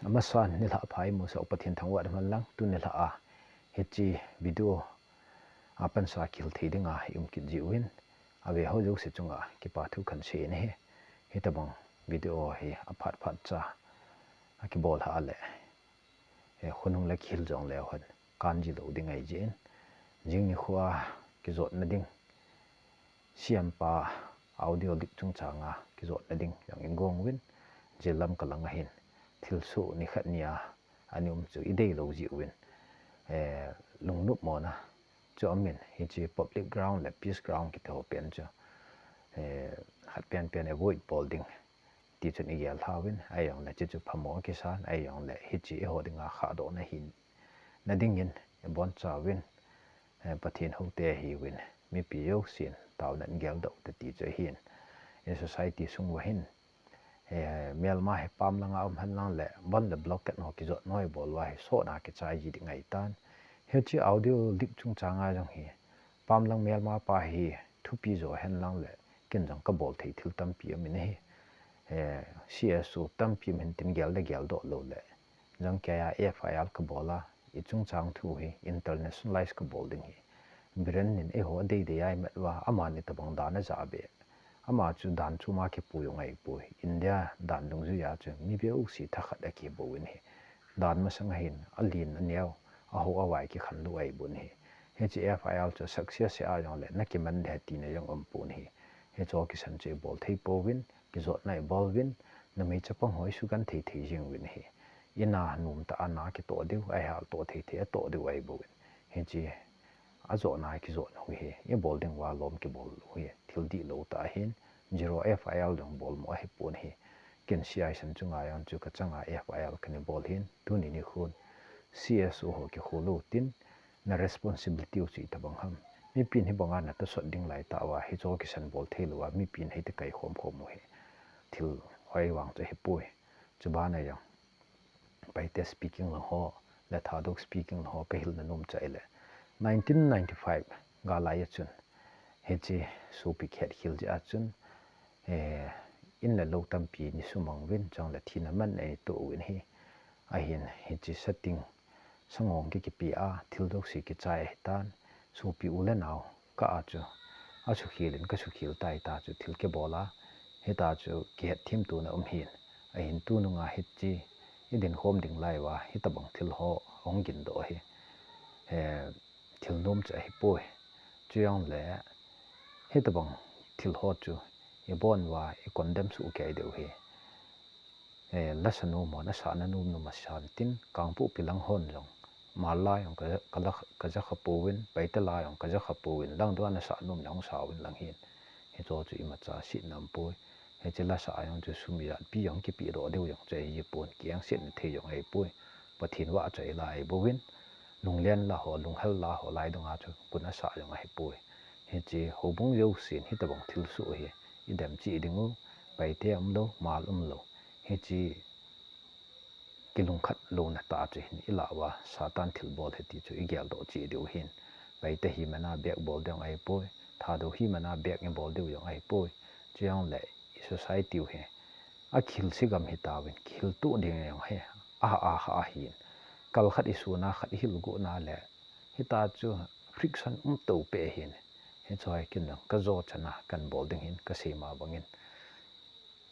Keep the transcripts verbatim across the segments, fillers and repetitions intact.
Amasan nilhah pha imusah u Pathen thangvah in um hen lang, tu nilhah a hiche video a pansa kihil thei dinga i um kit jiuvin, ave ho jouse chunga kipa thu kahin sei in ahi. Hitobang video hi aphat phat cha a kibol hah le, eh, khonung le kihil jong leu hen kan ji lou ding ahi jeh in, jing nikho a kijotna ding, siampa audio leak chungchanga kijotna ding jong in gong uvin, jil lam kalang ahin, thilsoh nikhat nia ana um chu i dei lou jiuvin, eh, lungnop mona chu amin, hiche public ground le peace ground kiti ho pen chu, eh, khat pen pen avoid bol ding ti chun i gel thauvin, ahijongle hiche chu phamo kisan, ahijongle hiche eiho dinga khahdohna hina dingin i boncha uvin, eh, Pathen houte ahiuvin, mipi jousen taona in geldoh u hite ti chu ahin. I society sung uva hin, eh, melma hi pam langa um hen lang le, ban le blockade ho kijot noi bol uva hi sotna kichai ji ding ahitan. Hiche audio leak chungchanga jong hi, pam lang melma pa hi thupi jo hen lang le, ken jong kabol thei thil tampi aum in ahi. Eh, C S O tampi um hin tin gel le geldoh lou le, jong kei a F I R kabol a, i chungchang thu hi internationalize kabol ding hi. Biren in eiho adei dei a imat uva, aman itobang dan aja be. Ama chu dan chom a kipui u ahipoi. India dan dungjuia chu mi beusi thakhat akibou in ahi. Dan masang ahin, alen aneo, aho avai kikhen lou ahibou in ahi. Hiche F I R chu success ahi jongle, na kiman ding ahi tina jong umpon ahi. Hicho kisan chu ibol thei pouvin, kijotna ibol uvin, numei chapang ho isugenthei thei jing uvin ahi. Ina nomtah a na kitoh diu, ahal toh thei thei atoh diu ahibou in. Hiche ajotna kijotna u hi, ibol ding uva lom kibol u hi, thil dihlou tah ahin, zero F I R jong bol mo ahipon ahi. Ken C I san chunga jong chu kachanga F I R kana bol ahin, tuni nikhon C S O ho kikhol u tin, na responsibility u chu itobang ham. Mipin hibanga na tosot ding laitah uva, hicho kisan bol thei louva, mipin hiti kaikhom khom u hi, thil hoi vang chu ahipoi. Chubana jong Paite speaking lang ho, le Thadou speaking lang ho, kahilna nom chu ahile, nineteen ninety-five gal lai a chun, hiche sopi kihet khel jeh a chun, eh, in le lou tampi ana sumang uvin, chule thina man ana toh uvin ahi. Ahin, hiche sating, sangong ki, kipe a, thil jouse kichai ahitan, sopi u le nao, kah a chu, asukhel in kasukhel tai ta chu thil kibol a, hita chu kihetthem tona um ahin, ahin tunung a hiche, idin khom ding lai uva, hitobang thil ho, ahung gindoh ahi. Eh, thil nom chu ahipoi. Chujongle, hitobang thil ho chu, ibon uva, i condemn soh kei diu ahi. Eh, lasa nom hon asahna nom nom asan tin, Kangpokpi lang hon jong, Hmar la jong ka, ka la, kaja kha pouvin, Paite la jong kaja kha pouvin, lang dua nasah nom jong sa uvin lang hin. Hicho chu imacha setna umpoi. Hiche lasa jong chu sum ijat pi jong kipedoh diu jong chu ahipon, kiengsetna thei jong ahipoi. Pathen vahchoi la ahibouvin, lunglen la ho, lunghel la ho, lai dunga chu kon asah jong ahipoi. Hiche houbung jousen hitobang thilsoh hi, idem cheh dingu, Paite umlou, Hmar umlou. Hiche kilungkhat louna tah chu hin ilah uva, Satan thilbol ahi ti chu igeldoh cheh diu ahin. Paite hi mana bek bol ding ahipoi, Thadou hi mana bek ibol diu jong ahipoi. Chujongle i society u hi, akihilse gam hitauvin, kihil toh ding jong hi, aha, aha ahin. Kal khat isuna khat ihil gotna le, hita chu friction um tou peh ahin. Hicho hi ken jong kajo chana kahin bol ding hin kasei ma bangin,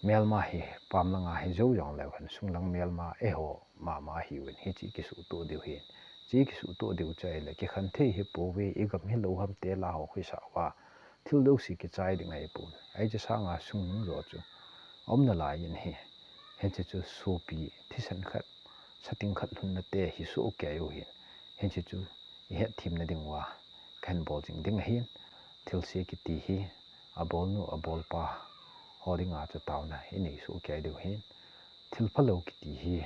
melma hi pam langa hi jou jong leu hen, sunglang melma eiho mama ahiuvin, hiche kisuhtoh diu ahin. Hiche kisuhtoh diu chu ahile, kikhen thei ahipouve, igam hilou ham ti la ho khuisah uva, thil jouse kichai ding ahipon. Hiche sanga sungnung jo chu aum nalai in ahi. Hiche chu sopi thisan khat, sating khat lhunna te hi soh kei u ahin. Hiche chu ihetthemna ding uva kahin bol jing ding ahin. Thilse kiti hi abolnu abolpa ho dinga chu taona inei soh kei diu ahin. Thilphalou kiti hi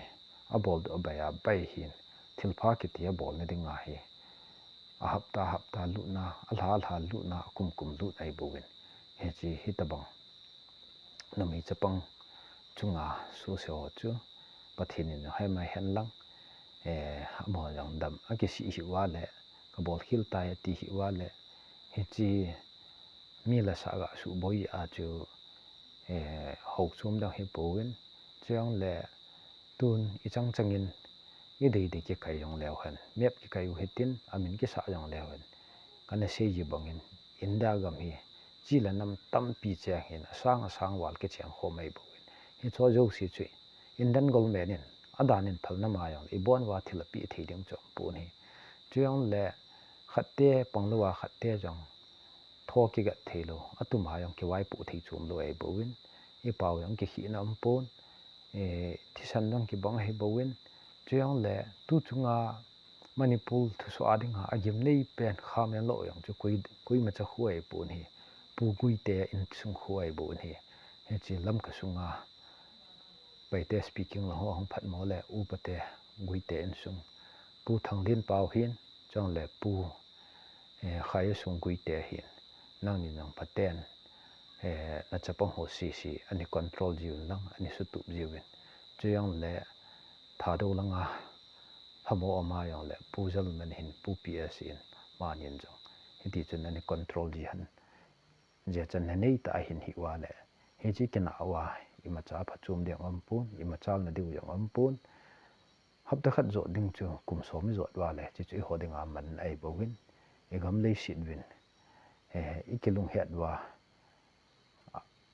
abol diu abai abai ahin. Thilpha kiti abolna dinga hi ahapta hapta lutna, alha lha lutna, akum kum lut ahibouvin. Hiche hitobang numei chapang chunga suse ho chu Pathen in hoi mai hen lang, eh, amaho jong dam akisih hih uva le, kabol khel tai ati hih uva le, hiche mi lasah ga suboi a chu, eh, hou chom dang ahipouvin, chujongle Tun ichang changin idei dei kikai jong leu hen, map kikai u hitin, amin kisah jong leu hen, kana sei ji bangin India gam hi chi le nam tampi cheng hin asang asang val kicheng khom ahi bou in, hicho jouse chu Indian government in adan in phalna ma jong le ibon uva thil apeh thei ding chu aum pon ahi. Chujongle khatte pang louva khatte jong tho kigat thei lou, atum a jong kivaipoh thei chom lou ahi bou in, ipao jong kikhihna aum pon, thisan jong kibang ahi bou in, chujongle tu chunga Manipur thusoh a dinga agimnei pen Khamenlok jong chu koi, koimacha khu ahi pon ahi, Pu Guite insung khu ahi bou in ahi. Hiche Lamka sunga Paite speaking lang ho ahung phatmo le upate Guite insung, Pu Thanglienpao hin, chujongle Pu Khaiesung Guite hin, nangni jong phaten nachapang ho sese ani control jiuvin lang, ani sutup jiuvin. Chujongle Thadou langa phamo ama jongle Pu Jalman hin, Pu P S in, amanin jong hiti chun ani control ji hen. Jeh chun nanei tah ahin hih uva le, hiche kinah uva imacha phachom ding aum pon, imachalna diu jong aum pon. Hapta khat jot ding chu kum som ijot uva le, hiche chu eiho dinga man ahi bou in, igam leiset uvin ikilunghet uva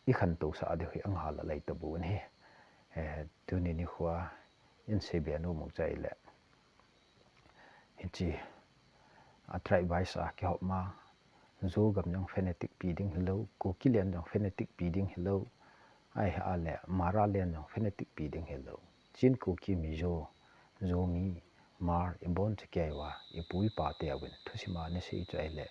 ikhantousah diu hi angal a lei tabou in ahi. Tuni nikho a insei be nom u chu ahile, hiche a tribe wise a kihop ma, Zogam jong fanatic pi ding hilou, Kukiland jong fanatic pi ding hilou, ahile Maraland jong fanatic pi ding hilou, Chin, Kuki, Mizo, Zomi, Hmar, ibon chekei uva ipu ipa teuvin thusim a nasei chu ahile,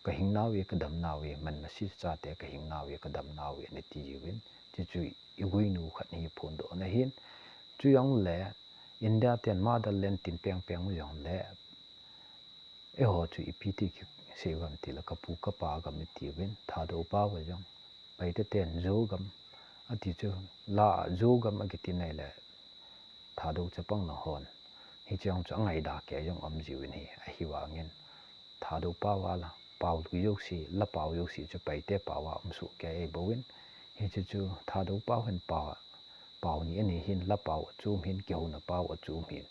kahingnau e, kadamnau e, manmasi chate kahingnau e, kadamnau e nati jiuvin, chuchu iguinu khat hi phondohna ahin. Chujongle India ten motherland tin pengpeng u jongle, eiho chu ipi ti kisei uvem tile, kapu kapa gam itiuvin, Thadou pao a jong Paite ten Zogam ati chu, la Zogam akiti nai le, Thadou chapang lang hon hiche jong chu angaida kei jong um jiuvin ahi. Ahivangin Thadou pao a la pao lui jouse, la pao jouse chu Paite pao a um soh kei ahi bou in, hiche chu Thadou pao hin pao, pao ni ani hin, la pao achom hin, kihouna pao achom hin,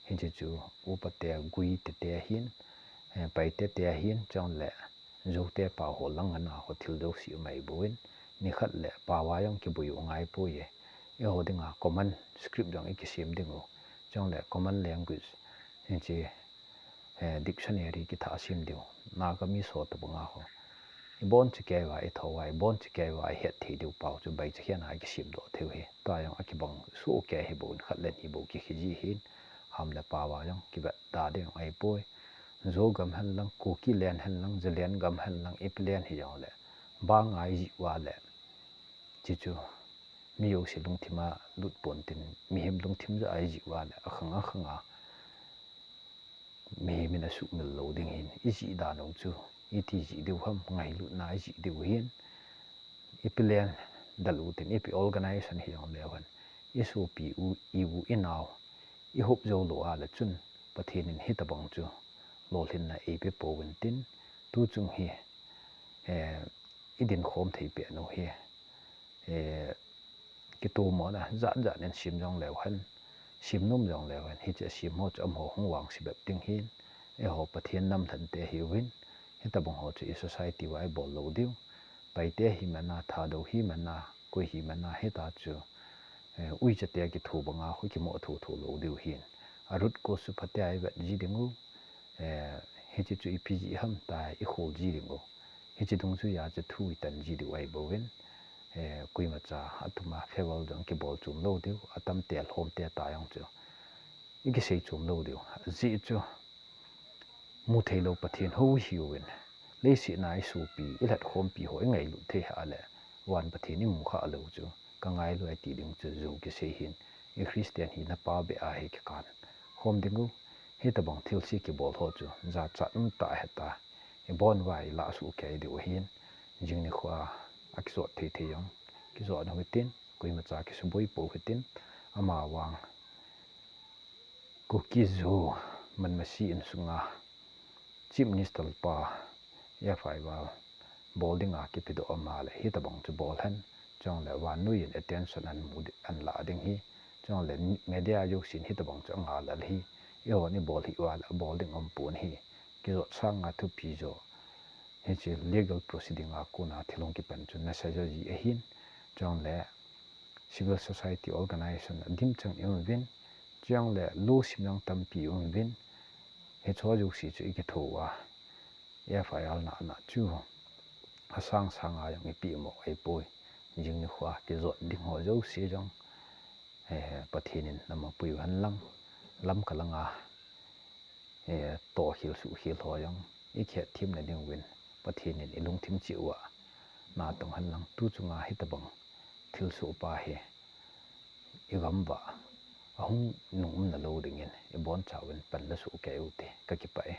hiche chu upate, Guite te ahin, Paite te ahin, chujongle Zote pao ho lang ana ho thil jouse um ahi bou in, nikhat le pao a jong kiboi u angaipoi e. Eiho dinga common script jong ikisem ding u, chujongle common language, hiche dictionary kithah sem diu, Naga mi so tabanga ho ibon chekei uva, ithou uva, ibon chekei uva ihet thei diu pao chu baichakhen a ikisemdoh thei u ahi. Tua jong akibang soh kei ahi bou in, khat le ni bou kikhi ji ahin, ham le pao a jong kivetda ding ahipoi. Zogam hen lang, Kukiland hen lang, Zalengam hen lang, ipiland hijongle, banga ijih uva le, chuchu mi jouse lungthim a lut pon tin, mihem lungthim jah a ijih uva le, akhang akhang a mihem in asuhmil lou ding ahin, ijih dan u chu iti jih diu ham, ngailutna ijih diu ahin, ipiland del u tin, ipi organization hijongleu hen, isopi u, i-u inao ihop jou lou a le chun, Pathen in hitobang chu lolhinna eipe pouvin tin, tuchung hi idin khom thei peh u hi, kitomona jat jat in sem jong leu hen, sem nom jong leu hen, hiche sem ho chu amaho hung vangse bep ding ahin, eiho Pathen namlhen te ahiuvin, hitobang ho chu i society uva ibol lou diu. Paite himan a, Thadou himan a, koi himan a, hita chu uicha te kitho banga khu kimoh thotho lou diu ahin, a root cause chu phatea ivet ji ding u, hiche chu ipi jeh ham tia ikhol ji ding u, hiche dungjuia chu thu itan ji diu ahi bouvin, koimacha atum a favour jong kibol chom lou diu, atam te alhom te ta jong chu ikisei chom lou diu. Ajeh chu mutheilou Pathen hou ihiuvin, leiset a isopi, ilhatkhompi ho ingailut thei hah le, van Pathen imu khah lou chu, kangailu e ti ding chu jou kisei ahin, i Christian hina pa beh a hi kikan khom ding u, hitobang thilse kibol ho chu jachat umtah heta, ibon uva ilah soh kei diu ahin, jing nikho a akijot thei thei jong kijot u hitin, koimacha kisuboi pou hitin, amavang Kuki Zo manmasi insunga Chief Minister pa F I R bol dinga kipedoh ama le hitobang chu bol hen, chule vannoi in attention anmu di-, anlah ding hi, Chule media jousen hitabang chu angailel hi, eihon ibol hih uva le abol ding umpon ahi. Kijot sanga thupi jo, hiche legal proceeding a kona thil hung kipan chu nasa jo ji ahin. Chule civil society organization adimchang i um uvin, chule lou sim jong tampi i um uvin, hicheho jouse chu ikitho uva, F I R nahna chu asang sanga jong ipeh mo ahipoi. Jing nikhoa kijot ding ho jouse jong, eh, Pathen in nama pui uhen lang, Lamka langa, eh, tohkhel suhkhel ho jong ikhetthemna dinguvin Pathen in ilungthim cheh uva, natong hen lang, tu chunga hitabang thilsoh pa hi igam uva ahung nung umna lou dingin ibonchauvin pan la soh kei ute, kakipah e.